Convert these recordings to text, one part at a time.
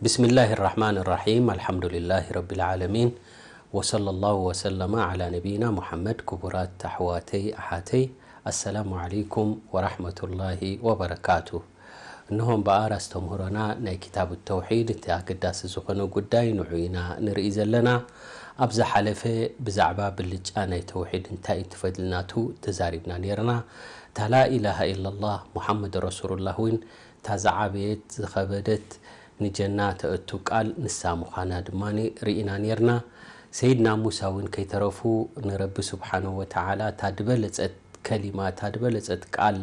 بسم الله الرحمن الرحيم. الحمد لله رب العالمين. وصلى الله وسلم على نبينا محمد. ክቡራት ኣሕዋተይ ኣሓተይ፣ ኣሰላሙ ዓለይኩም ወራሕመቱላሂ ወበረካቱ። እንሆ እምበኣር ኣስተምህሮና ናይ ክታብ ተውሒድ እቲ ኣገዳሲ ዝኾነ ጉዳይ ንዑ ኢና ንርኢ ዘለና። ኣብ ዝሓለፈ ብዛዕባ ብልጫ ናይ ተውሒድ እንታይ እዩ እቲ ፈድሊ ናቱ ተዛሪብና ነይርና። እታ ላኢላሃ ኢላላህ ሙሓመድ ረሱሉላህ እውን እታ ዝዓበየት ዝኸበደት ንጀና ተእቱ ቃል ንሳ ምዃና ድማ ርኢና ነይርና። ሰይድና ሙሳ እውን ከይተረፉ ንረቢ ስብሓንሁ ወተዓላ እታ ድበለጸት ከሊማ፣ እታ ድበለጸት ቃል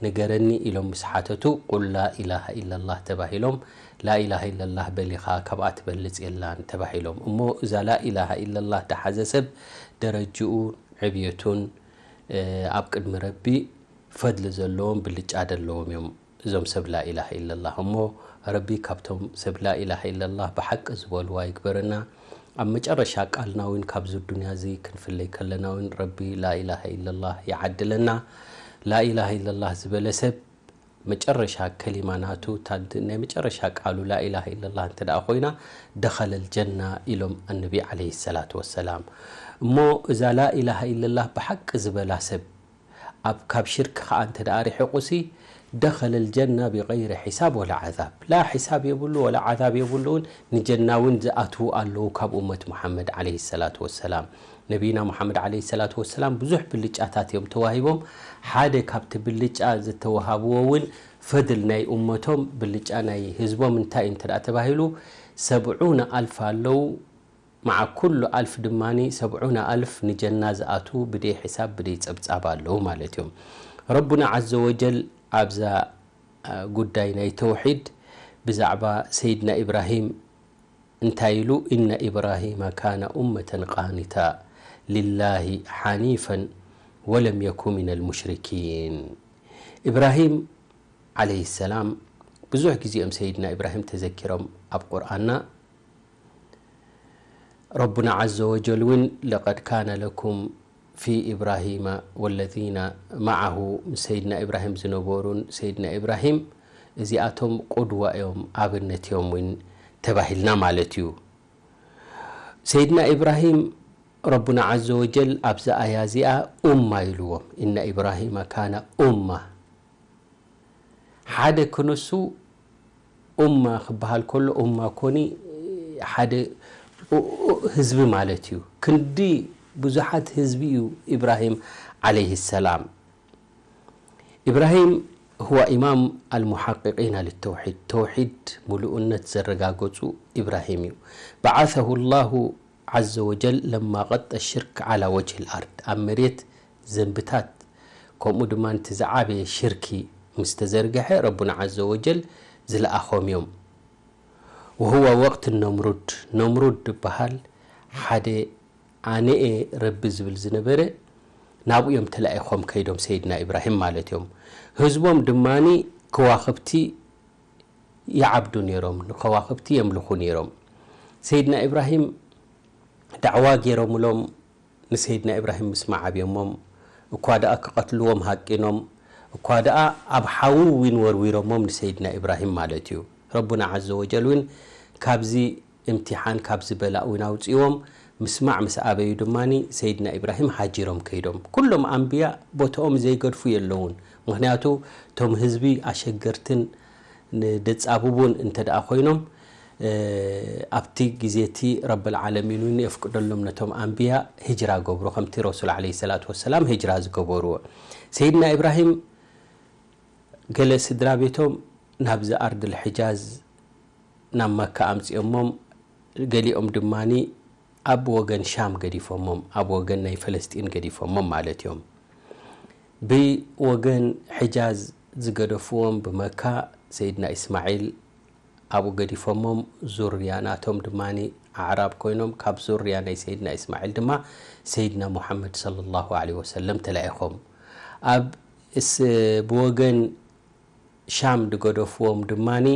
ንገረኒ ኢሎም ምስ ሓተቱ፣ ቁል ላኢላሃ ኢላላህ ተባሂሎም። ላኢላሃ ኢላላህ በሊኻ ካብኣ ትበልጽ የላን ተባሂሎም። እሞ እዛ ላኢላሃ ኢላላህ ድሓዘ ሰብ ደረጅኡ ዕብየቱን ኣብ ቅድሚ ረቢ ፈድሊ ዘለዎም ብልጫ ደለዎም እዮም እዞም ሰብ ላኢላሃ ኢለላህ። እሞ ረቢ ካብቶም ሰብ ላኢላሃ ኢለላህ ብሓቂ ዝበልዋ ይግበረና። ኣብ መጨረሻ ቃልና እውን ካብዚ ዱንያ እዚ ክንፍለይ ከለና እውን ረቢ ላኢላሃ ኢለላህ ይዓድለና። ላኢላሃ ኢለላህ ዝበለ ሰብ መጨረሻ ከሊማ ናቱ፣ እታ ናይ መጨረሻ ቃሉ ላኢላሃ ኢለላህ እንተ ደኣ ኮይና፣ ደኸለል ጀና ኢሎም ኣነቢ ዓለይሂ ሰላቱ ወሰላም። እሞ እዛ ላኢላሃ ኢለላህ ብሓቂ ዝበላ ሰብ ኣብ ካብ ሽርክ ከኣ እንተ ደኣ ርሒቑሲ፣ ደኸለል ጀና ቢገይሪ ሒሳብ ወላ ዓዛብ። ላ ሒሳብ የብሉ ወላ ዓዛብ የብሉ እውን፣ ንጀና እውን ዝኣትዉ ኣለዉ ካብ ኡመት ሙሓመድ ዓለይሂ ሰላቱ ወሰላም። ነቢይና ሙሓመድ ዓለይሂ ሰላቱ ወሰላም ብዙሕ ብልጫታት እዮም ተዋሂቦም። ሓደ ካብቲ ብልጫ ዝተዋሃብዎ እውን ፈድል ናይ ኡመቶም፣ ብልጫ ናይ ህዝቦም እንታይ እዩ እንተ ደኣ ተባሂሉ፣ ሰብዑነ ኣልፍ ኣለዉ። መዓ ኩሉ ኣልፍ ድማኒ ሰብዑነ ኣልፍ ንጀና ዝኣትዉ ብደይ ሕሳብ ብደይ ጸብጻብ ኣለዉ ማለት እዮም። ረቡና ዓዘ ወጀል ኣብዛ፣ አ፣ ጉዳይ ናይ ተውሒድ ብዛዕባ ሰይድና ኢብራሂም እንታይ ኢሉ? "ኢነ ኢብራሂመ ካነ ኡመተን ቃኒታ ሊላሂ ሓኒፈን ወለም የኩ ሚነል ሙሽሪኪን።" ኢብራሂም ዓለይሂ ሰላም ብዙሕ ግዜ እዮም ሰይድና ኢብራሂም ተዘኪሮም ኣብ ቁርኣንና። ረቡና ዓዘ ወጀል እውን፣ "ለቀድ ካነ ለኩም ፊ ኢብራሂመ ወለዚነ መዓሁ"፣ ምስ ሰይድና ኢብራሂም ዝነበሩን ሰይድና ኢብራሂም እዚኣቶም ቁድዋ እዮም፣ ኣብነት እዮም እውን ተባሂልና ማለት እዩ። ሰይድና ኢብራሂም ረቡና ዓዘ ወጀል ኣብዛ ኣያ እዚኣ ኡማ ኢልዎም፣ "ኢነ ኢብራሂመ ካነ ኡማ።" ሓደ ክነሱ ኡማ ክበሃል ከሎ፣ ኡማ ኮኒ ሓደ ህዝቢ ማለት እዩ። ክንዲ ብዙሓት ህዝቢ እዩ ኢብራሂም ዓለይሂ ሰላም። ኢብራሂም ሁወ ኢማም ኣልሙሓቂቂና ልተውሒድ፣ ተውሒድ ምሉእነት ዘረጋገጹ ኢብራሂም እዩ። በዓሰሁ ላሁ ዓዘ ወጀል ለማ ቀጠ ሽርክ ዓላ ወጅሂል ኣርድ፣ ኣብ መሬት ዘንብታት ከምኡ ድማ እቲ ዝዓበየ ሽርኪ ምስ ተዘርግሐ ረቡና ዓዘ ወጀል ዝለኣኾም እዮም። ወሁወ ወቅት ነምሩድ፣ ነምሩድ ዝበሃል ሓደ ኣነ እየ ረቢ ዝብል ዝነበረ ናብኡ እዮም ተላኢኾም ከይዶም ሰይድና ኢብራሂም ማለት እዮም። ህዝቦም ድማኒ ከዋኽብቲ ይዓብዱ ነይሮም፣ ንከዋኽብቲ የምልኹ ነይሮም። ሰይድና ኢብራሂም ዳዕዋ ገይሮምሎም ንሰይድና ኢብራሂም ምስ መዓብዮሞም፣ እኳ ደኣ ክቐትልዎም ሃቂኖም፣ እኳ ደኣ ኣብ ሓዊ እውን ወርዊሮሞም ንሰይድና ኢብራሂም ማለት እዩ። ረቡና ዓዘ ወጀል እውን ካብዚ እምቲሓን ካብዚ በላእ እውን ኣውፅዎም። ምስማዕ ምስ ኣበዩ ድማኒ ሰይድና ኢብራሂም ሃጂሮም ከይዶም። ኩሎም ኣንብያ ቦትኦም ዘይገድፉ የለውን። ምኽንያቱ እቶም ህዝቢ ኣሸገርትን ንደጻብቡን እንተ ደኣ ኮይኖም፣ እ፣ ኣብቲ ግዜ እቲ ረብል ዓለሚን እውን የፍቅደሎም ነቶም ኣንብያ ሂጅራ ገብሩ፣ ከምቲ ረሱል ዓለይሂ ሰላቱ ወሰላም ሂጅራ ዝገበርዎ። ሰይድና ኢብራሂም ገለ ስድራ ቤቶም ናብዚ ኣርድል ሕጃዝ ናብ መካ ኣምጺኦሞም፣ ገሊኦም ድማኒ ኣብ ወገን ሻም ገዲፎሞም፣ ኣብ ወገን ናይ ፈለስጢን ገዲፎሞም ማለት እዮም። ብወገን ሕጃዝ ዝገደፍዎም ብመካ ሰይድና ኢስማዒል ኣብኡ ገዲፎሞም፣ ዙርያ ናቶም ድማኒ ኣዕራብ ኮይኖም፣ ካብ ዙርያ ናይ ሰይድና ኢስማዒል ድማ ሰይድና ሙሓመድ ሰለላሁ ዐለይሂ ወሰለም ተላኢኾም። ኣብ እስ-፣ ብወገን ሻም ዝገደፍዎም ድማኒ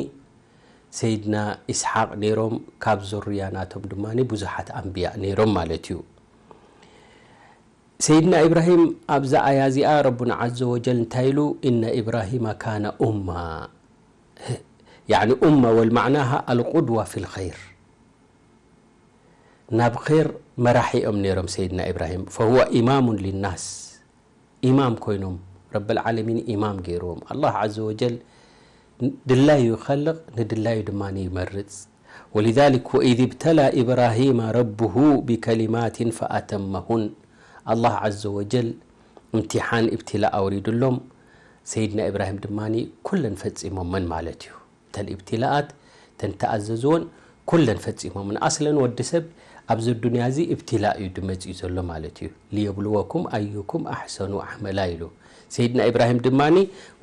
ሰይድና ኢስሓቅ ነይሮም፣ ካብ ዙርያ ናቶም ድማኒ ብዙሓት ኣንብያ ነይሮም ማለት እዩ። ሰይድና ኢብራሂም ኣብዛ ኣያ እዚኣ ረቡና ዓዘ ወጀል እንታይ ኢሉ? "ኢነ ኢብራሂመ ካነ ኡማ፣ ህ-፣ يعني أمة والمعناها القدوة في الخير. ናብ ኸይር መራሒ እዮም ነይሮም ሰይድና ኢብራሂም። فهو إمام للناس، ኢማም ኮይኖም፣ ረብል ዓለሚን ኢማም ገይርዎም። ኣላህ ዓዘ ወጀል ድላዩ ይኸልቕ፣ ንድላዩ ድማ ይመርጽ። ولذلك وإذ ابتلى إبراهيم ربه بكلمات فأتمهن። ኣላህ ዓዘ ወጀል እምቲሓን፣ እብትላእ ኣውሪዱሎም፣ ሰይድና ኢብራሂም ድማ ኩለን ፈጺሞመን ማለት እዩ። እተን ኢብትላኣት፣ እተን ተኣዘዝወን ኩለን ፈጺሞምን። ኣስለን ወዲ ሰብ ኣብዚ ዱንያ እዚ እብትላእ እዩ ድመጽእ ዘሎ ማለት እዩ። ሊየብልወኩም ኣዩኩም ኣሕሰኑ ዓመላ ኢሉ። ሰይድና ኢብራሂም ድማ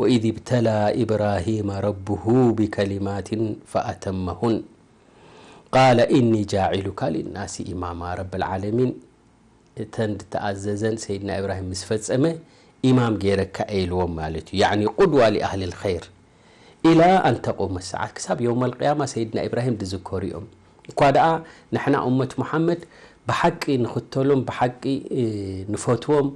ወኢዝ ብተላ ኢብራሂመ ረብሁ ቢከሊማትን ፈኣተመሁን ቃለ ኢኒ ጃዒሉካ ሊናሲ ኢማማ። ረብል ዓለሚን እተን ዝተኣዘዘን ሰይድና ኢብራሂም ምስ ፈጸመ ኢማም ገይረካ እየ ኢልዎም ማለት እዩ። ያዕኒ ቁድዋ ሊኣህሊል ኸይር ኢላ ኣን ተቁመ ሰዓት፣ ክሳብ የውመል ቅያማ ሰይድና ኢብራሂም ድዝከሩ እዮም። እኳ ደኣ ንሕና ኡመት ሙሓመድ ብሓቂ ንኽተሎም፣ ብሓቂ ንፈትዎም፣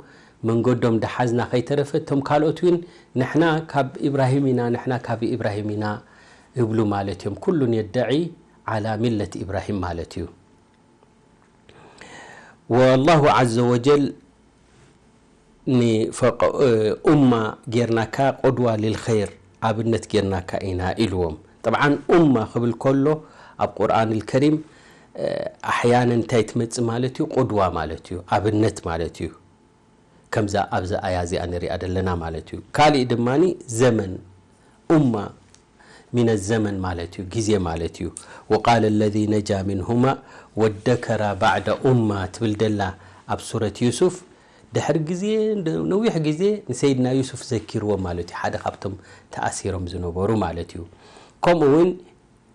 መንገዶም ደሓዝና ከይተረፈ እቶም ካልኦት እውን ንሕና ካብ ኢብራሂም ኢና፣ ንሕና ካብ ኢብራሂም ኢና እብሉ ማለት እዮም። ኩሉን የደዒ ዓላ ሚለት ኢብራሂም ማለት እዩ። ወላሁ ዓዘ ወጀል ንፈቀ- ኡማ ጌርናካ ቁድዋ ሊልኸይር ኣብነት ጌርናካ ኢና ኢልዎም። ጠብዓን ኡማ ክብል ከሎ ኣብ ቁርኣን ልከሪም ኣሕያነን እንታይ ትመጽእ ማለት እዩ? ቁድዋ ማለት እዩ፣ ኣብነት ማለት እዩ። ከምዛ ኣብዛ ኣያ እዚኣ ንሪኣ ዘለና ማለት እዩ። ካሊእ ድማ ዘመን ኡማ ሚነ ዘመን ማለት እዩ፣ ግዜ ማለት እዩ። ወቃለ ለዚ ነጃ ሚንሁማ ወደከራ ባዕደ ኡማ ትብል ደላ ኣብ ሱረት ዩሱፍ፣ ድሕሪ ግዜ፣ ነዊሕ ግዜ ንሰይድና ዩሱፍ ዘኪርዎ ማለት እዩ፣ ሓደ ካብቶም ተኣሲሮም ዝነበሩ ማለት እዩ። ከምኡ እውን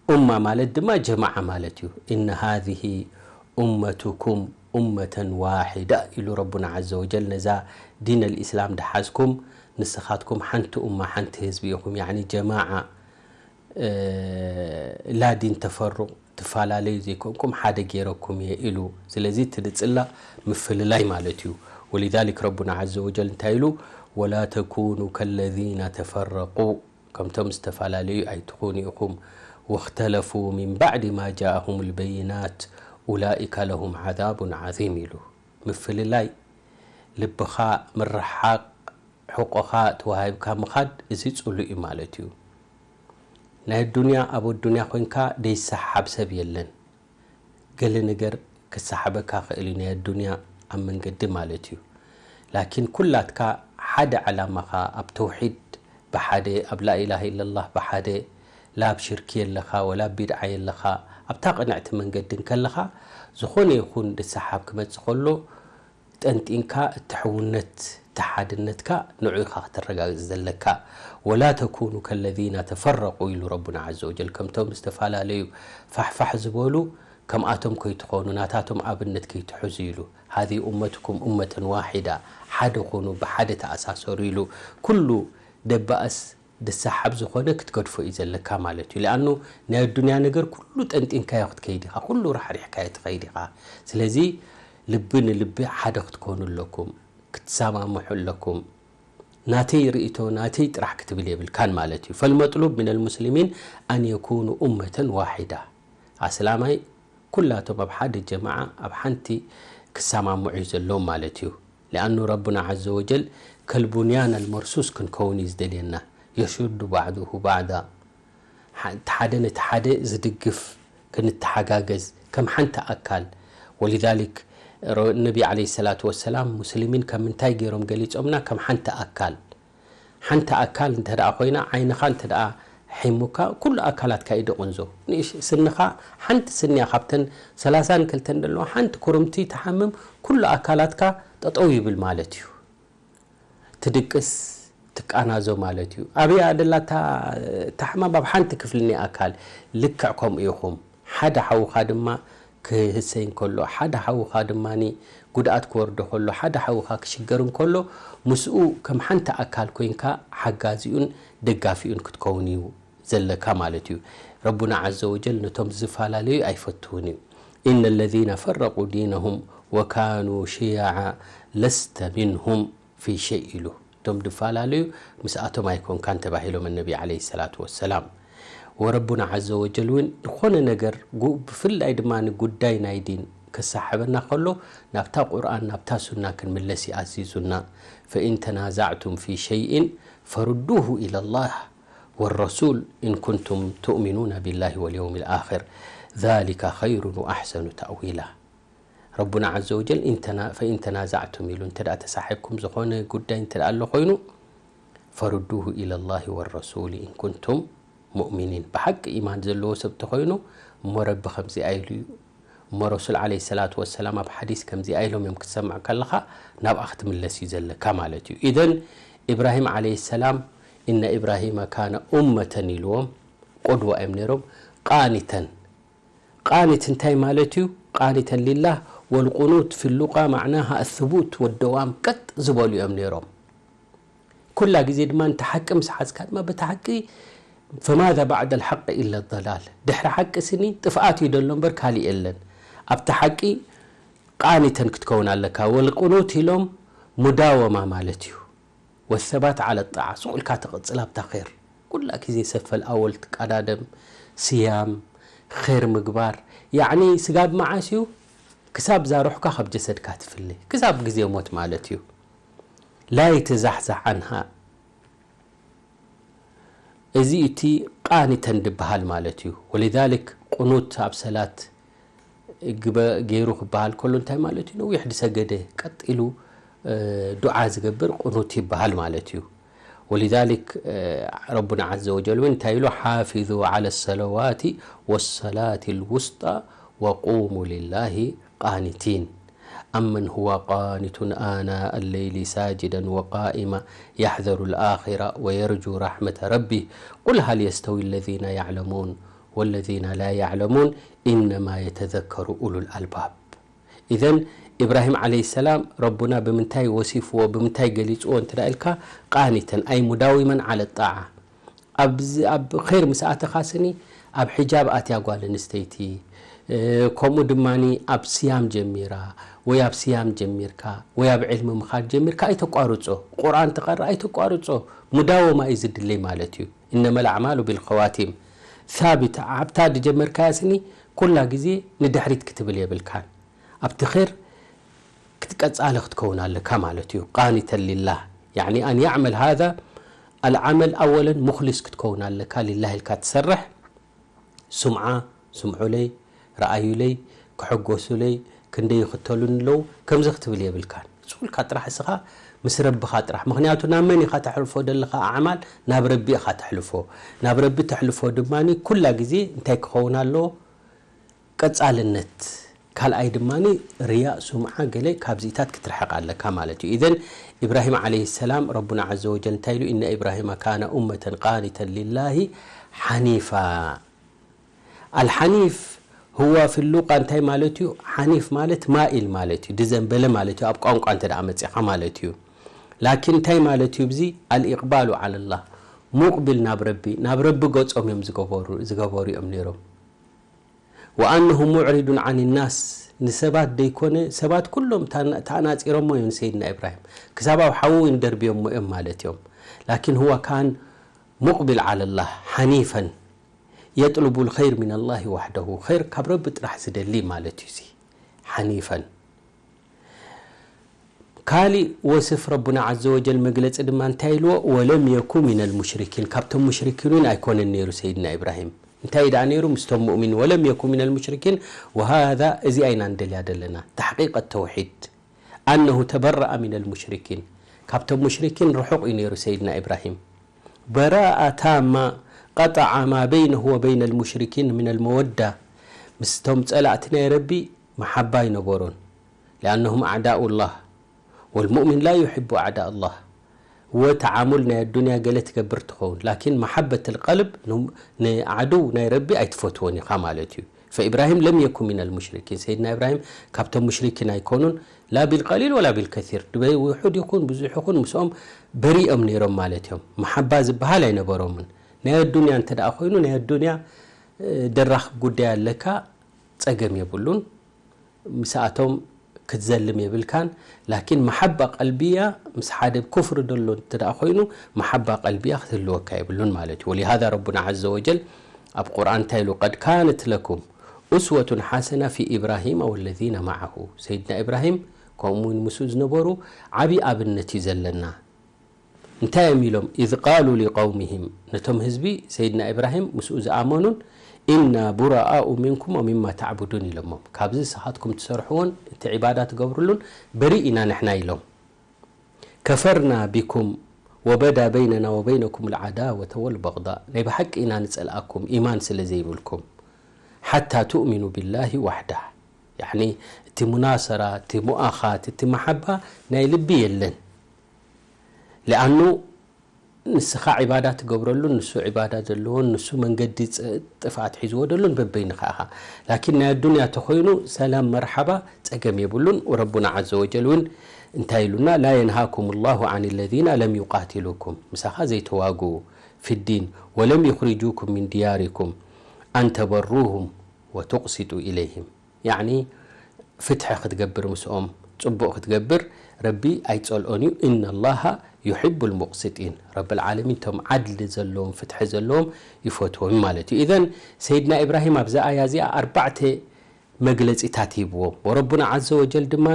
ኡማ ማለት ድማ ጀማዓ ማለት እዩ። እነ ሃዚህ ኡመቱኩም ኡመተን ዋሒዳ ኢሉ ረቡና ዓዘ ወጀል ነዛ ዲን ኣልኢስላም ድሓዝኩም ንስኻትኩም ሓንቲ ኡማ ሓንቲ ህዝቢ ኢኹም፣ ያዕኒ ጀማዓ ላዲን ተፈሩቕ ትፈላለዩ ዘይኮንኩም ሓደ ገይረኩም እየ ኢሉ። ስለዚ እቲ ንጽላ ምፍልላይ ማለት እዩ። ወሊዛሊክ ረቡና ዓዘ ወጀል እንታይ ኢሉ? ወላ ተኩኑ ከለዚነ ተፈረቁ፣ ከምቶም ዝተፈላለዩ ኣይትኹኑ ኢኹም። ወኽተለፉ ሚን ባዕዲ ማ ጃእሁም ልበይናት ኡላኢከ ለሁም ዓዛቡን ዓዚም ኢሉ። ምፍልላይ፣ ልብኻ ምርሓቕ፣ ሕቆኻ ተዋሂብካ ምኻድ፣ እዚ ጽሉእ እዩ ማለት እዩ። ናይ ኣዱንያ፣ ኣብ ኣዱንያ ኮይንካ ደይሰሓብ ሰብ የለን። ገለ ነገር ክሰሓበካ ክእል እዩ ናይ ኣዱንያ ኣብ መንገዲ ማለት እዩ። ላኪን ኩላትካ ሓደ ዕላማኻ ኣብ ተውሒድ ብሓደ፣ ኣብ ላኢላሃ ኢለላህ ብሓደ፣ ላ ኣብ ሽርኪ የለኻ ወላ ኣብ ቢድዓ የለኻ፣ ኣብታ ቅንዕቲ መንገዲ እንከለኻ ዝኾነ ይኹን ድሰሓብ ክመጽእ ከሎ ጠንጢንካ እቲ ሕውነት፣ እቲ ሓድነትካ ንዑ ኢኻ ከተረጋግጽ ዘለካ። ወላ ተኩኑ ከለዚነ ተፈረቁ ኢሉ ረቡና ዓዘ ወጀል። ከምቶም ዝተፈላለዩ ፋሕፋሕ ዝበሉ ከምኣቶም ከይትኾኑ፣ ናታቶም ኣብነት ከይትሕዙ ኢሉ። ሃዚ ኡመትኩም ኡመተን ዋሒዳ፣ ሓደ ኩኑ፣ ብሓደ ተኣሳሰሩ ኢሉ። ኩሉ ደባእስ ድሰሓብ ዝኾነ ክትገድፎ እዩ ዘለካ ማለት እዩ። ሊኣኑ ናይ ኣዱንያ ነገር ኩሉ ጠንጢንካዮ ክትከይድ ኢኻ፣ ኩሉ ራሕሪሕካዮ ትኸይድ ኢኻ። ስለዚ ልቢ ንልቢ ሓደ ክትኮኑ ኣለኩም፣ ክትሰማምሑ ኣለኩም። ናተይ ርእቶ ናተይ ጥራሕ ክትብል የብልካን ማለት እዩ። ፈልመጥሉብ ሚነል ሙስሊሚን ኣን የኩኑ ኡመተን ዋሒዳ። ኣስላማይ ኩላቶም ኣብ ሓደ ጀማዓ ኣብ ሓንቲ ክሰማምዑ እዩ ዘለዎም ማለት እዩ። ሊኣኑ ረቡና ዓዘ ወጀል ከልቡንያን ኣልመርሱስ ክንከውን እዩ ዝደልየና። የሹዱ ባዕዱሁ ባዕዳ፣ እቲ ሓደ ነቲ ሓደ ዝድግፍ፣ ክንተሓጋገዝ ከም ሓንቲ ኣካል። ወሊዛሊክ ነቢ ዓለይሂ ሰላቱ ወሰላም ሙስሊሚን ከም ምንታይ ገይሮም ገሊጾምና? ከም ሓንቲ ኣካል። ሓንቲ ኣካል እንተ ደኣ ኮይና፣ ዓይንኻ እንተ ደኣ ሒሙካ፣ ኩሉ ኣካላትካ እዩ ድቕንዞ። ንእሽ-፣ ስንኻ፣ ሓንቲ ስንያ ካብተን ሰላሳን ክልተን ዘለዋ ሓንቲ ኩርምቲ ትሓምም፣ ኩሉ ኣካላትካ ጠጠው ይብል ማለት እዩ። ትድቅስ፣ ትቃናዞ ማለት እዩ። ኣበያ ደላታ ታሕማም ኣብ ሓንቲ ክፍሊ ናይ ኣካል። ልክዕ ከምኡ ኢኹም። ሓደ ሓውኻ ድማ ክህሰይ እንከሎ፣ ሓደ ሓውኻ ድማ ጉድኣት ክወርዶ ከሎ፣ ሓደ ሓውኻ ክሽገር እንከሎ፣ ምስኡ ከም ሓንቲ ኣካል ኮይንካ ሓጋዚኡን ደጋፊኡን ክትከውን እዩ ዘለካ ማለት እዩ። ረቡና ዓዘ ወጀል ነቶም ዝፈላለዩ ኣይፈትውን እዩ። ኢነ ለዚነ ፈረቁ ዲነሁም ወካኑ ሽያዓ ለስተ ሚንሁም ፊ ሸይ ኢሉ። እቶም ድፈላለዩ ምስኣቶም ኣይኮንካን ተባሂሎም ነቢ ዓለይሂ ሰላቱ ወሰላም። ወረቡና ዓዘ ወጀል እውን ዝኾነ ነገር ጉ-፣ ብፍላይ ድማ ንጉዳይ ናይ ዲን ክሰሓበና ከሎ ናብታ ቁርኣን ናብታ ሱና ክንምለስ ይኣዚዙና። ፈኢን ተናዛዕቱም ፊ ሸይእን ፈሩዱሁ ኢለላህ ወረሱል ኢን ኩንቱም ትእሚኑና ቢላሂ ወልየውሚል ኣኽር ዛሊከ ኸይሩን ወኣሕሰኑ ተእዊላ። ረቡና ዓዘ ወጀል ኢንተና-፣ ፈኢን ተናዛዕቱም ኢሉ እንተ ደኣ ተሳሒብኩም ዝኾነ ጉዳይ እንተ ደኣ ኣሎ ኮይኑ ፈሩዱሁ ኢለላሂ ወረሱል ኢን ኩንቱም ሙእሚኒን። ብሓቂ ኢማን ዘለዎ ሰብ ተኾይኑ እሞ ረቢ ከምዚኣ ኢሉ እዩ፣ እሞ ረሱል ዓለይሂ ሰላቱ ወሰላም ኣብ ሓዲስ ከምዚኣ ኢሎም እዮም ክትሰምዕ ከለኻ ናብኣ ክትምለስ እዩ ዘለካ ማለት እዩ። ኢዘን ኢብራሂም ዓለይሂ ሰላም ኢነ ኢብራሂመ ካነ ኡመተን ኢልዎም ቁድዋ እዮም ነይሮም። ቃኒተን ቃኒት እንታይ ማለት እዩ? ቃኒተን ሊላህ ወልቁኑት ፊ ሉቃ ማዕናሃ ኣስቡት ወደዋም ቀጥ ዝበሉ እዮም ነይሮም። ኩላ ግዜ ድማ ነቲ ሓቂ ምስ ሓዝካ ድማ በቲ ሓቂ ፈማዛ ባዕደ ልሓቂ ኢለ ضላል ድሕሪ ሓቂ ስኒ ጥፍኣት እዩ ደሎ እምበር ካሊእ የለን። ኣብቲ ሓቂ ቃኒተን ክትከውን ኣለካ። ወልቁኑት ኢሎም ሙዳወማ ማለት እዩ። ወሰባት ዓለ ጣዓ ስቕ ኢልካ ትቕጽል ኣብታ ኸይር ኩላ ግዜ ሰፈል ኣወል ትቀዳደም ስያም ኸይር ምግባር ያዕኒ ስጋብ መዓስ እዩ ክሳብ ዛሩሕካ ካብ ጀሰድካ ትፍለ ክሳብ ግዜ ሞት ማለት እዩ ላ የተዛሕዛሕ ዓንሃ እዚ እቲ ቃኒተን ድበሃል ማለት እዩ ወሊዛሊክ ቁኑት ኣብ ሰላት ገይሩ ክበሃል ከሎ እንታይ ማለት እዩ ነዊሕ ድሰገደ ቀጢሉ ዱዓ ዝገብር ቁኑት ይበሃል ማለት እዩ ولذلك ربنا عز وجل እውን እንታይ ኢሉ حافظوا على الصلوات والصلاة الوسطى وقوموا لله قانتين أمن هو قانت آناء الليل ساجدا وقائما يحذر الآخرة ويرجو رحمة ربه قل هل يستوي الذين يعلمون والذين لا يعلمون إنما يتذكر أولو الألباب إذن إبراهيم عليه السلام ربنا ብምንታይ ወሲፍዎ ብምንታይ ገሊጽዎ እንተ ኢልካ ቃኒተን أي مداوما على الطاعة ኣብ ኸይር ምስ ኣተኻ ስኒ ኣብ ሕጃብ ኣትያ ጓል ኣንስተይቲ ከምኡ ድማ ኣብ ስያም ጀሚራ ወይ ኣብ ስያም ጀሚርካ ወይ ኣብ ዕልሚ ምኻድ ጀሚርካ ኣይተቋርጾ ቁርኣን ትቐርእ ኣይተቋርጾ ሙዳወማ እዩ ዝድለይ ማለት እዩ إنما الأعمال بالخواتيم ثابت ኣብታ ድጀመርካያ ስኒ ኩላ ግዜ ንድሕሪት ክትብል የብልካን ኣብቲ ኸይር ክትቀጻለ ክትከውን ኣለካ ማለት እዩ قانتا لله يعني أن يعمل هذا العمل أولا مخلص ክትከውን ኣለካ لله ኢልካ ትሰርሕ ስምዓ ስምዑለይ ረኣዩለይ ክሕጎሱለይ ክንደይ ይኽተሉኒ ኣለዉ ከምዚ ክትብል የብልካን ስቁልካ ጥራሕ እስኻ ምስ ረብኻ ጥራሕ ምኽንያቱ ናብ መን ኢኻ ተሕልፎ ደለኻ ኣዕማል ናብ ረቢ ኢኻ ተሕልፎ ናብ ረቢ ተሕልፎ ድማ ኩላ ግዜ እንታይ ክኸውን ኣለዎ ቀጻልነት ካልኣይ ድማ ርያእ ሱምዓ ገለ ካብዚታት ክትርሕቕ ኣለካ ማለት እዩ ኢዘን ኢብራሂም ዓለይሂ ሰላም ረቡና ዓዘ ወጀል እንታይ ኢሉ ኢነ ኢብራሂመ ካነ ኡመተን ቃኒተን ሊላሂ ሓኒፋ ኣልሓኒፍ ህዋ ፊ ሉቃ እንታይ ማለት እዩ ሓኒፍ ማለት ማኢል ማለት እዩ ድዘንበለ ማለት እዩ ኣብ ቋንቋ እንተ ደኣ መጺኻ ማለት እዩ ላኪን እንታይ ማለት እዩ ብዚ ኣልኢቅባሉ ዓለላህ ሙቅቢል ናብ ረቢ ናብ ረቢ ገጾም እዮም ዝገበሩ እዮም ነይሮም ወኣነሁ ሙዕሪዱን ዓን ናስ ንሰባት ደይኮነ ሰባት ኩሎም ተኣናጺሮሞ እዮም ንሰይድና ኢብራሂም ክሳብ ኣብ ሓዊ እውን ደርብዮሞ እዮም ማለት እዮም ላኪን ሁወ ካን ሙቅቢል ዓለላህ ሓኒፈን የጥልቡ ልኸይር ሚን ኣላህ ዋሕደሁ ኸይር ካብ ረቢ ጥራሕ ዝደሊ ማለት እዩ እዚ ሓኒፈን ካሊእ ወስፍ ረቡና ዓዘ ወጀል መግለጺ ድማ እንታይ ኢልዎ ወለም የኩ ሚነል ሙሽሪኪን ካብቶም ሙሽሪኪን እውን ኣይኮነን ነይሩ ሰይድና ኢብራሂም እንታይ ደኣ ነይሩ ምስቶም ሙእሚን ወለም የኩ ሚነል ሙሽሪኪን ወሃዛ እዚኣ ኢና ንደልያ ዘለና ተሕቂቀት ተውሒድ ኣነሁ ተበረአ ሚነል ሙሽሪኪን ካብቶም ሙሽሪኪን ርሑቕ እዩ ነይሩ ሰይድና ኢብራሂም በራኣ ታማ ቀጠዓ ማ በይነሁ ወበይነል ሙሽሪኪን ሚነል መወዳ ምስቶም ጸላእቲ ናይ ረቢ መሓባ ኣይነበሮን لأنهم أعداء الله والمؤمن لا يحب أعداء الله ወተዓሙል ናይ ኣዱንያ ገለ ትገብር ትኸውን ላኪን መሓበት ልቀልብ ንዓድው ናይ ረቢ ኣይትፈትዎን ኢኻ ማለት እዩ ፈኢብራሂም ለም የኩን ሚን ልሙሽሪኪን ሰይድና ኢብራሂም ካብቶም ሙሽሪኪን ኣይኮኑን ላ ቢልቀሊል ወላ ቢልከሲር ብውሑድ ይኹን ብዙሕ ይኹን ምስኦም በሪኦም ነይሮም ማለት እዮም መሓባ ዝበሃል ኣይነበሮምን ናይ ኣዱንያ እንተ ደኣ ኮይኑ ናይ ኣዱንያ ደራኽብ ጉዳይ ኣለካ ጸገም የብሉን ምስኣቶም ክትዘልም የብልካን ላኪን መሓባ ቀልብያ ምስ ሓደ ኩፍሪ ደሎ እንተ ኮይኑ መሓባ ቀልብያ ክትህልወካ የብሉን ማለት እዩ ወሊሃዛ ረቡና ዘ ወጀል ኣብ ቁርኣን እንታይ ኢሉ? "ቀድ ካነት ለኩም ኡስወቱን ሓሰና ፊ ኢብራሂመ ወለዚነ መዓሁ።" ሰይድና ኢብራሂም ከምኡ እውን ምስኡ ዝነበሩ ዓብዪ ኣብነት እዩ ዘለና። እንታይ እዮም ኢሎም? "ኢዝ ቃሉ ሊቀውሚሂም"፣ ነቶም ህዝቢ ሰይድና ኢብራሂም ምስኡ ዝኣመኑን፣ "ኢና ቡራኣኡ ሚንኩም ወሚማ ተዕቡዱን" ኢሎሞም። "ካብዚ ንስኻትኩም ትሰርሕዎን እቲ ዒባዳ ትገብርሉን በሪእ ኢና ንሕና" ኢሎም። "ከፈርና ቢኩም ወበዳ በይነና ወበይነኩም ልዓዳወተ ወልበግዳእ"፣ ናይ ብሓቂ ኢና ንጸልኣኩም ኢማን ስለ ዘይብልኩም፣ "ሓታ ትእሚኑ ቢላሂ ዋሕዳህ"፣ ያዕኒ እቲ ሙናሰራ፣ እቲ ሙኣኻት፣ እቲ መሓባ ናይ ልቢ የለን። ሊኣኑ ንስኻ ዒባዳ ትገብረሉን ንሱ ዒባዳ ዘለዎን ንሱ መንገዲ ፅ-፣ ጥፍኣት ሒዝዎ ደሎን በበይንኻ ኢኻ። ላኪን ናይ ኣዱንያ ተኾይኑ ሰላም መርሓባ ጸገም የብሉን። ወረቡና ዓዘ ወጀል እውን እንታይ ኢሉና? "ላ የንሃኩም ላሁ ዓን ለዚነ ለም ዩቃትሉኩም"፣ ምሳኻ ዘይተዋግኡ፣ "ፊ ዲን ወለም ዩኽሪጁኩም ሚን ድያሪኩም ኣን ተበሩሁም ወቱቕሲጡ ኢለይሂም"፣ ያዕኒ ፍትሒ ክትገብር ምስኦም፣ ጽቡቕ ክትገብር ረቢ ኣይጸልኦን እዩ። "ኢነ ላሃ ዩሒቡ ልሙቕሲጢን"፣ ረብል ዓለሚን እቶም ዓድሊ ዘለዎም፣ ፍትሒ ዘለዎም ይፈትዎም ማለት እዩ። ኢዘን ሰይድና ኢብራሂም ኣብዛ ኣያ እዚኣ ኣርባዕተ መግለጺታት ሂብዎም። ወረቡና ዓዘ ወጀል ድማ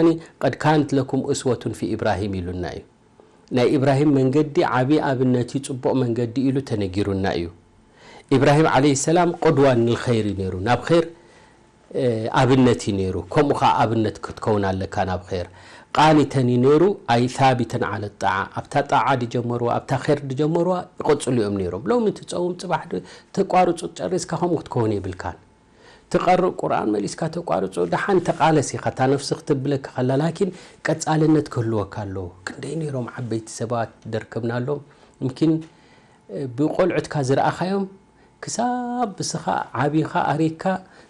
"ቀድ ካነት ለኩም እስወቱን ፊ ኢብራሂም" ኢሉና እዩ። ናይ ኢብራሂም መንገዲ ዓብዪ ኣብነት እዩ፣ ጽቡቕ መንገዲ ኢሉ ተነጊሩና እዩ። ኢብራሂም ዓለይሂ ሰላም ቁድዋ ንልኸይር እዩ ነይሩ፣ ናብ ኸይር፣ እ፣ ኣብነት እዩ ነይሩ። ከምኡ ኸዓ ኣብነት ክትከውን ኣለካ ናብ ኸይር። ቃኒተን እዩ ነይሩ፣ ኣይ ሳቢተን ዓለ ጣዓ፣ ኣብታ ጣዓ ድጀመርዋ፣ ኣብታ ኸይር ድጀመርዋ ይቐጽሉ እዮም ነይሮም። ሎሚ ትጸውም፣ ጽባሕ ድ-፣ ተቋርጹ፣ ጨሪስካ ከምኡ ክትከውን የብልካን። ትቐርእ ቁርኣን መሊስካ ተቋርጾ፣ ደሓን ተቓለስ ኢኻ፣ እታ ነፍሲ ክትብለካ ከላ፣ ላኪን ቀጻልነት ክህልወካ ኣለዎ። ክንደይ ነይሮም ዓበይቲ ሰባት ደርከብናሎም፣ ምኪን፣ እ፣ ብቆልዑትካ ዝረኣኻዮም፣ ክሳብ ብስኻ ዓቢኻ ኣሪግካ፣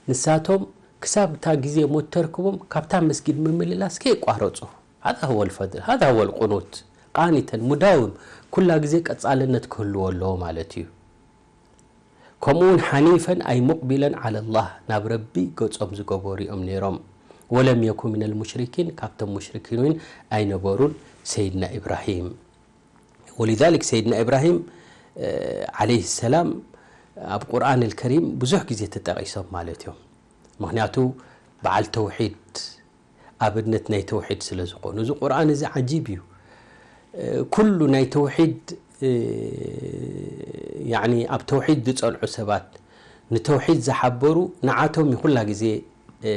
ንሳቶም ክሳብ እታ ግዜ ሞት ተርክቦም፣ ካብታ መስጊድ ምምልላስ ከየቋረጹ። ሃዛ ሁወ ልፈድል፣ ሃዛ ሁወ ልቁኑት። ቃኒተን፣ ሙዳውም፣ ኩላ ግዜ ቀጻልነት ክህልዎ ኣለዎ ማለት እዩ። ከምኡ እውን ሓኒፈን ኣይ ሙቕቢለን ዓለ ላህ፣ ናብ ረቢ ገጾም ዝገበሩ እዮም ነይሮም። ወለም የኩ ሚነል ሙሽሪኪን፣ ካብቶም ሙሽሪኪን እውን ኣይነበሩን ሰይድና ኢብራሂም። ወሊዛሊክ ሰይድና ኢብራሂም፣ እ፣ ዓለይሂ ሰላም ኣብ ቁርኣን ኣልከሪም ብዙሕ ግዜ ተጠቒሶም ማለት እዮም። ምኽንያቱ በዓል ተውሒድ፣ ኣብነት ናይ ተውሒድ ስለ ዝኾኑ። እዚ ቁርኣን እዚ ዓጂብ እዩ። እ፣ ኩሉ ናይ ተውሒድ፣ እ፣ ያዕኒ ኣብ ተውሒድ ዝጸንዑ ሰባት፣ ንተውሒድ ዝሓበሩ ንዓቶም እዩ ኩላ ግዜ፣ እ፣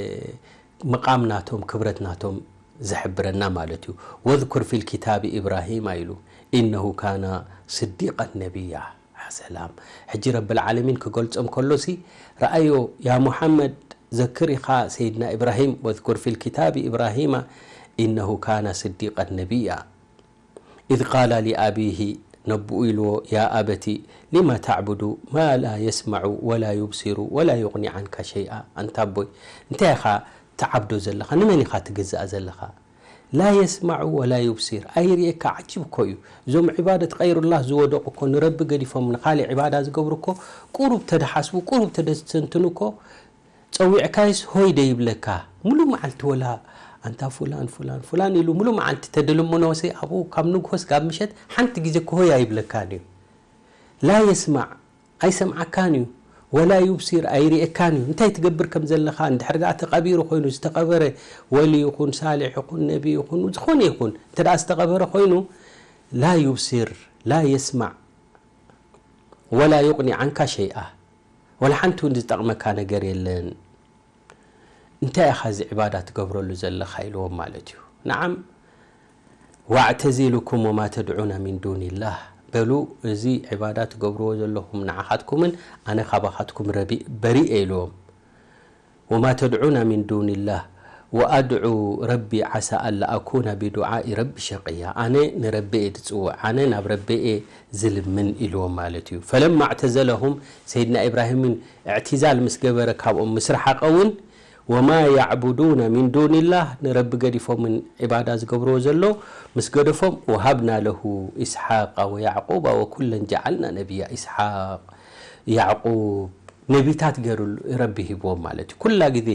መቓም ናቶም፣ ክብረት ናቶም ዝሕብረና ማለት እዩ። "ወዝኩር ፊል ኪታቢ ኢብራሂማ" ኢሉ፣ "ኢነሁ ካነ ስዲቀን ነቢያ።" ሰላም። ሕጂ ረብል ዓለሚን ክገልጾም ከሎሲ፣ ረኣዮ፣ ያ ሙሓመድ፣ ዘክር ኢኻ ሰይድና ኢብራሂም፣ "ወዝኩር ፊል ኪታቢ ኢብራሂማ ኢነሁ ካነ ስዲቀን ነቢያ። ኢዝ ቃላ ሊኣቢሂ"፣ ነብኡ ኢልዎ፣ "ያ ኣበቲ ሊማ ተዕቡዱ ማ ላ የስመዑ ወላ ዩብሲሩ ወላ ዩግኒ ዓንካ ሸይኣ"፣ ኣንታ ኣቦይ፣ እንታይ ኢኻ ትዓብዶ ዘለኻ? ንመን ኢኻ ትግዛእ ዘለኻ? ላ የስማዑ ወላ ዩብሲር፣ ኣይርእየካ። ዓጂብ እኮ እዩ። እዞም ዒባደት ቀይሩላህ ዝወደቑ እኮ፣ ንረቢ ገዲፎም ንኻሊእ ዒባዳ ዝገብሩ እኮ፣ ቁሩብ ተደሓስቡ፣ ቁሩብ ተደስተንትኑ እኮ፣ ጸዊዕካይስ ሆይ ደይብለካ። ሙሉ መዓልቲ ወላ ኣንታ ፉላን፣ ፉላን፣ ፉላን ኢሉ ሙሉ መዓልቲ ተድልምኖሲ፣ ኣብኡ ካብ ንግሆ ስጋብ ምሸት ሓንቲ ግዜ እኮ ሆይ ኣይብለካን እዩ። ላ የስማዕ፣ ኣይሰምዓካን እዩ። ወላ ዩብሲር፣ ኣይርእየካን እዩ። እንታይ ትገብር ከም ዘለኻ፣ እንድሕር ደኣ ተቐቢሩ ኮይኑ፣ ዝተቐበረ ወሊ ይኹን፣ ሳልሕ ይኹን፣ ነቢ ይኹን፣ ዝኾነ ይኹን፣ እንተ ደኣ ዝተቐበረ ኮይኑ፣ ላ ዩብሲር፣ ላ የስማዕ፣ ወላ ዩቕኒ ዓንካ ሸይኣ፣ ወላ ሓንቲ እውን ዝጠቕመካ ነገር የለን። እንታይ ኢኻ እዚ ዕባዳ ትገብረሉ ዘለኻ? ኢልዎም ማለት እዩ። ነዓም፣ "ወኣዕተዚሉኩም ወማ ተድዑነ ሚን ዱኒላህ፣ በሉ፣ እዚ ዕባዳ ትገብርዎ ዘለኹም ንዓኻትኩምን ኣነ ካባኻትኩም ረቢ-፣ በሪእ እየ" ኢልዎም። "ወማ ተድዑነ ሚን ዱኒላህ ወኣድዑ ረቢ ዓሳ ኣላ ኣኩነ ቢዱዓኢ ረቢ ሸቅያ፣ ኣነ ንረቢ እየ ዝጽውዕ፣ ኣነ ናብ ረቢ እየ ዝልምን" ኢልዎም ማለት እዩ። ፈለማ ኣዕተዘለሁም፣ ሰይድና ኢብራሂምን እዕቲዛል ምስ ገበረ፣ ካብኦም ምስ ረሓቐ እውን፣ "ወማ ያዕቡዱነ ሚን ዱኒላህ፣ ንረቢ ገዲፎምን ዒባዳ ዝገብርዎ ዘሎ ምስ ገደፎም፣ ወሃብና ለሁ ኢስሓቃ ወያዕቁባ ወኩለን ጀዓልና ነቢያ።" ኢስሓቅ፣ ያዕቁብ ነቢታት ገይሩ ረቢ ሂብዎም ማለት እዩ። ኩላ ግዜ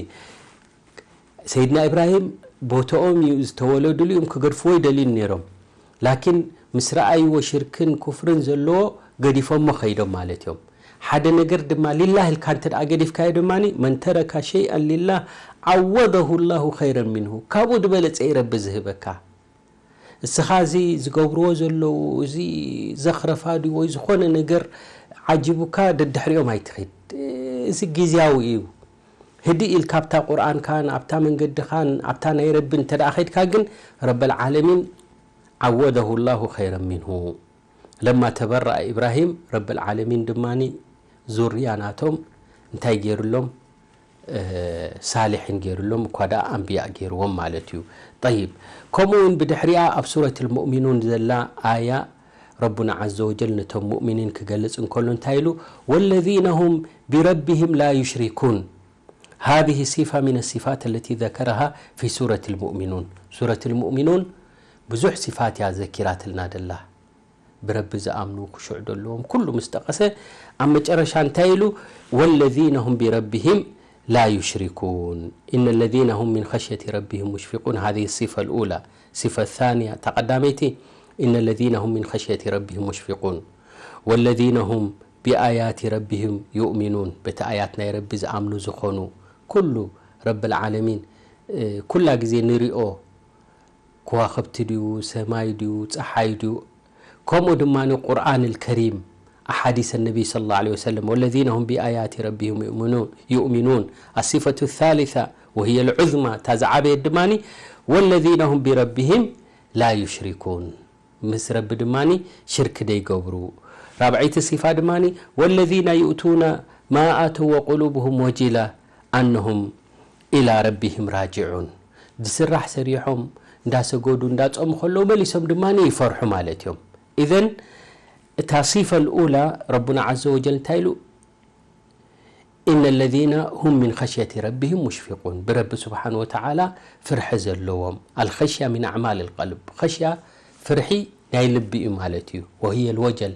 ሰይድና ኢብራሂም ቦትኦም እዩ፣ ዝተወለዱሉ እዮም፣ ክገድፍዎ ይደልዩ ነይሮም። ላኪን ምስ ረኣይዎ ሽርክን ኩፍርን ዘለዎ ገዲፎሞ ኸይዶም ማለት እዮም። ሓደ ነገር ድማ ሊላህ ኢልካ እንተ ደኣ ገዲፍካዮ ድማ፣ መን ተረካ ሸይኣን ሊላህ ዓወደሁ ላሁ ኸይረን ሚንሁ፣ ካብኡ ዝበለጸ እዩ ረቢ ዝህበካ። እስኻ እዚ ዝገብርዎ ዘለዉ፣ እዚ ዘኽረፋ ድዩ ወይ ዝኾነ ነገር ዓጂቡካ ደድሕሪኦም ኣይትኺድ። እዚ ግዝያዊ እዩ። ህድእ ኢልካ ኣብታ ቁርኣንካን ኣብታ መንገድኻን ኣብታ ናይ ረቢ እንተ ደኣ ኸድካ ግን ረበል ዓለሚን ዓወደሁ ላሁ ኸይረን ሚንሁ። ለማ ተበረአ ኢብራሂም ረብል ዓለሚን ድማኒ ዙርያ ናቶም እንታይ ገይሩሎም? ሳሊሒን ገይሩሎም፣ እኳ ደኣ ኣንብያ ገይርዎም ማለት እዩ። ጠይብ፣ ከምኡ እውን ብድሕሪኣ ኣብ ሱረት ልሙእሚኑን ዘላ ኣያ ረቡና ዓዘ ወጀል ነቶም ሙእሚኒን ክገልጽ እንከሎ እንታይ ኢሉ? ወለዚነ ሁም ቢረቢሂም ላ ዩሽሪኩን። هذه صفة من الصفات التي ذكرها في سورة المؤمنون. ሱረት ልሙእሚኑን ብዙሕ ሲፋት እያ ዘኪራትልና ደላ። ብረቢ ዝኣምኑ ክሹዕ ደለዎም ኩሉ ምስ ጠቐሰ፣ ኣብ መጨረሻ እንታይ ኢሉ? ወለዚነ ሁም ቢረቢሂም ላ ዩሽሪኩን። ኢነ ለዚነ ሁም ሚን ኸሽየቲ ረቢሂም ሙሽፊቁን። ሃዚህ ሲፈ ልኡላ። ሲፈ ታንያ፣ እታ ቀዳመይቲ፣ ኢነ ለዚነ ሁም ሚን ኸሽየቲ ረቢሂም ሙሽፊቁን። ወለዚነ ሁም ቢኣያቲ ረቢሂም ዩእሚኑን። በቲ ኣያት ናይ ረቢ ዝኣምኑ ዝኾኑ ኩሉ፣ ረብል ዓለሚን ኩላ ግዜ ንሪኦ፣ ከዋኽብቲ ድዩ፣ ሰማይ ድዩ፣ ጸሓይ ድዩ፣ ከምኡ ድማ ቁርኣን ልከሪም፣ ኣሓዲስ ነቢይ ሰለላሁ ዐለይሂ ወሰለም፣ ወለዚነ ሁም ቢኣያቲ ረቢሂም ዩእሚኑን፣ ዩእሚኑን። ኣሲፈቱ ታሊታ ወህየ ልዑዝማ፣ እታ ዝዓበየት ድማኒ፣ ወለዚነ ሁም ቢረቢሂም ላ ዩሽሪኩን። ምስ ረቢ ድማኒ ሽርክ ደይገብሩ። ራብዐይቲ ሲፋ ድማኒ፣ ወለዚነ ዩእቱነ ማ ኣተው ወቁሉብሁም ወጂላ ኣነሁም ኢላ ረቢሂም ራጅዑን። ዝስራሕ ሰሪሖም፣ እንዳሰገዱ፣ እንዳጾሙ ከለዉ መሊሶም ድማኒ ይፈርሑ ማለት እዮም። ኢዘን እታ ሲፈ ልኡላ ረቡና ዓዘ ወጀል እንታይ ኢሉ? ኢነ ለዚነ ሁም ሚን ኸሽየቲ ረቢሂም ሙሽፊቁን። ብረቢ ስብሓን ወተዓላ ፍርሒ ዘለዎም። ኣልኸሽያ ሚን ኣዕማል ልቀልብ። ኸሽያ ፍርሒ ናይ ልቢ እዩ ማለት እዩ። ወህየ ልወጀል።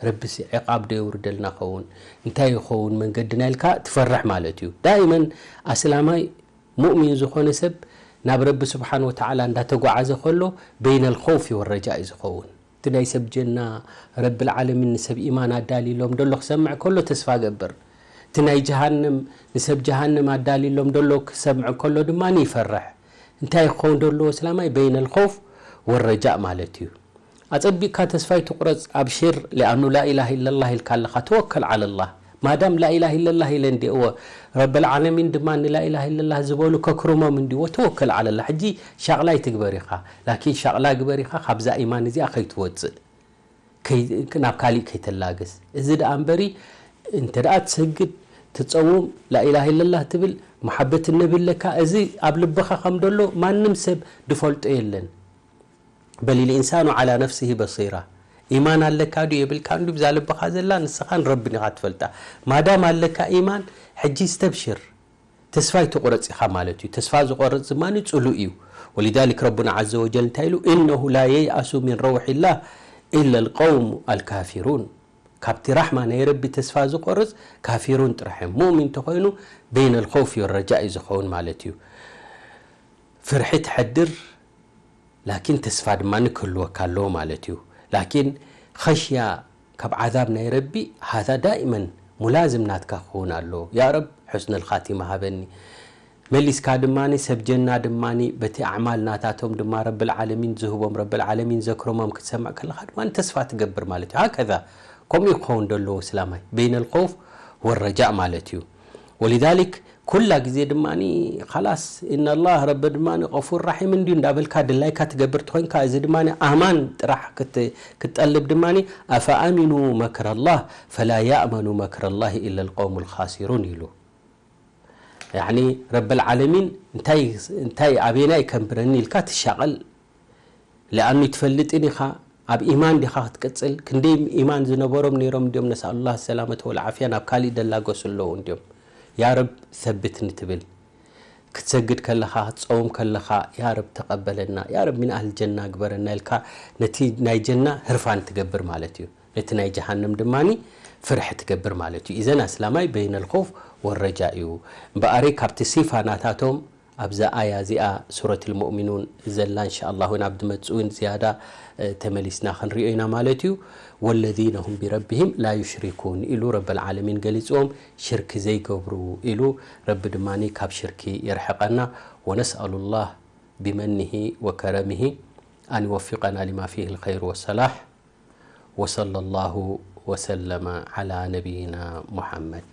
ረቢስ ዕቓብ ዶ የውርደልና ኸውን? እንታይ ይኸውን መንገድና ኢልካ ትፈርሕ ማለት እዩ። ዳኢመን ኣስላማይ ሙእሚን ዝኾነ ሰብ ናብ ረቢ ስብሓን ወተዓላ እንዳተጓዓዘ ከሎ በይነ ልኸውፊ ወረጃ እዩ ዝኸውን። እቲ ናይ ሰብ ጀና ረብል ዓለሚን ንሰብ ኢማን ኣዳልዩሎም ደሎ ክሰምዕ ከሎ ተስፋ ገብር። እቲ ናይ ጀሃንም ንሰብ ጀሃንም ኣዳልዩሎም ደሎ ክሰምዕ ከሎ ድማ ይፈርሕ። እንታይ ክኸውን ደሎ እስላማይ? በይነ ልኸውፍ ወረጃእ ማለት እዩ። ኣጸቢቕካ ተስፋ ኣይትቑረጽ፣ ኣብሽር፣ ሊኣኑ ላኢላሃ ኢለላህ ኢልካ ኣለኻ፣ ተወከል ዓለላህ። ማዳም ላኢላሃ ኢለላህ ኢለ እንዲእዎ፣ ረብል ዓለሚን ድማ ንላኢላሃ ኢለላህ ዝበሉ ከክርሞም እንዲዎ፣ ተወከል ዓለላህ። ሕጂ ሻቕላ ኣይትግበር ኢኻ፣ ላኪን ሻቕላ ግበር ኢኻ፣ ካብዛ ኢማን እዚኣ ከይትወጽእ፣ ከይ-፣ ናብ ካሊእ ከይተላግስ። እዚ ደኣ እምበሪ፣ እንተ ደኣ ትሰግድ፣ ትጸውም፣ ላኢላሃ ኢለላህ ትብል፣ መሓበት ነቢ ኣለካ፣ እዚ ኣብ ልብኻ ከም ደሎ ማንም ሰብ ድፈልጦ የለን። በል ልኢንሳኑ ዓላ ነፍሲሂ በሲራ። ኢማን ኣለካ ድዩ የብልካን ድዩ ብዛ ልብኻ ዘላ ንስኻን ረብን ኢኻ ትፈልጣ። ማዳም ኣለካ ኢማን፣ ሕጂ ስተብሽር። ተስፋ ኣይትቑረጽ ኢኻ ማለት እዩ። ተስፋ ዝቖርጽ ድማ ጽሉእ እዩ። ወሊዛሊክ ረቡና ዓዘ ወጀል እንታይ ኢሉ? ኢነሁ ላ የይኣሱ ሚን ረውሒላህ ኢላ ልቀውሙ ኣልካፊሩን። ካብቲ ራሕማ ናይ ረቢ ተስፋ ዝቖርጽ ካፊሩን ጥራሕ እዮም። ሙእሚን እንተኾይኑ በይነ ልኸውፊ ወረጃ እዩ ዝኸውን ማለት እዩ። ፍርሒ ትሐድር፣ ላኪን ተስፋ ድማ ክህልወካ ኣለዎ ማለት እዩ። ላኪን ኸሽያ ካብ ዓዛብ ናይ ረቢ፣ ሃዛ ዳኢመን ሙላዝም ናትካ ክኸውን ኣለዎ። ያ ረብ፣ ሑስነል ኻቲማ ሃበኒ። መሊስካ ድማ ሰብ ጀና ድማ በቲ ኣዕማል ናታቶም ድማ ረብል ዓለሚን ዝህቦም፣ ረብል ዓለሚን ዘክሮሞም ክትሰምዕ ከለኻ ድማ ተስፋ ትገብር ማለት እዩ። ሃከዛ፣ ከምኡ እዩ ክኸውን ደለዎ እስላማይ። በይነል ኸውፍ ወረጃእ ማለት እዩ። ወሊዛሊክ፣ ኩላ ግዜ ድማ፣ ኻላስ፣ ኢነላህ፣ ረቢ ድማ ገፉር ራሒም እንድዩ እንዳበልካ ድላይካ ትገብር ተኾይንካ፣ እዚ ድማ ኣማን ጥራሕ ክት-፣ ክትጠልብ ድማ፣ ኣፈኣሚኑ መክረላህ ፈላ ያእመኑ መክረላህ ኢለል ቀውሙል ኻሲሩን ኢሉ። ያዕኒ፣ ረብል ዓለሚን እንታይ፣ እንታይ ኣበየናይ ከንብረኒ ኢልካ ትሻቐል። ሊኣኑ ኣይትፈልጥን ኢኻ፣ ኣብ ኢማን ዲኻ ክትቅጽል? ክንደይ ኢማን ዝነበሮም ነይሮም እንድዮም፣ ነስኣሉላህ ሰላመተ ወልዓፍያ፣ ናብ ካሊእ ደላገሱ ኣለዉ እንድዮም። ያ ረብ ሰብትኒ ትብል። ክትሰግድ ከለኻ፣ ክትጸውም ከለኻ፣ ያ ረብ ተቐበለና፣ ያ ረብ ሚን ኣህል ጀና ግበረና ኢልካ፣ ነቲ ናይ ጀና ህርፋን ትገብር ማለት እዩ። ነቲ ናይ ጀሃነም ድማኒ ፍርሒ ትገብር ማለት እዩ። ኢዘን ኣስላማይ በይነል ኸውፍ ወረጃ እዩ። እምበኣሪ ካብቲ ሲፋ ናታቶም ኣብዛ ኣያ እዚኣ ሱረት ልሙእሚኑን ዘላ እንሻ ኣላህ እውን ኣብ ድመጽእ እውን ዝያዳ ተመሊስና ክንሪኦ ኢና ማለት እዩ። ወለዚነ ሁም ቢረቢሂም ላ ዩሽሪኩን ኢሉ ረበል ዓለሚን ገሊፅዎም፣ ሽርክ ዘይገብሩ ኢሉ። ረቢ ድማ ካብ ሽርኪ የርሕቐና። ወነስኣሉ ላህ ቢመኒሂ ወከረሚሂ ኣን ይወፊቀና ሊማ ፊህ ልኸይር ወሰላሕ። ወሰለ ላሁ ወሰለመ ዓላ ነቢይና ሙሓመድ።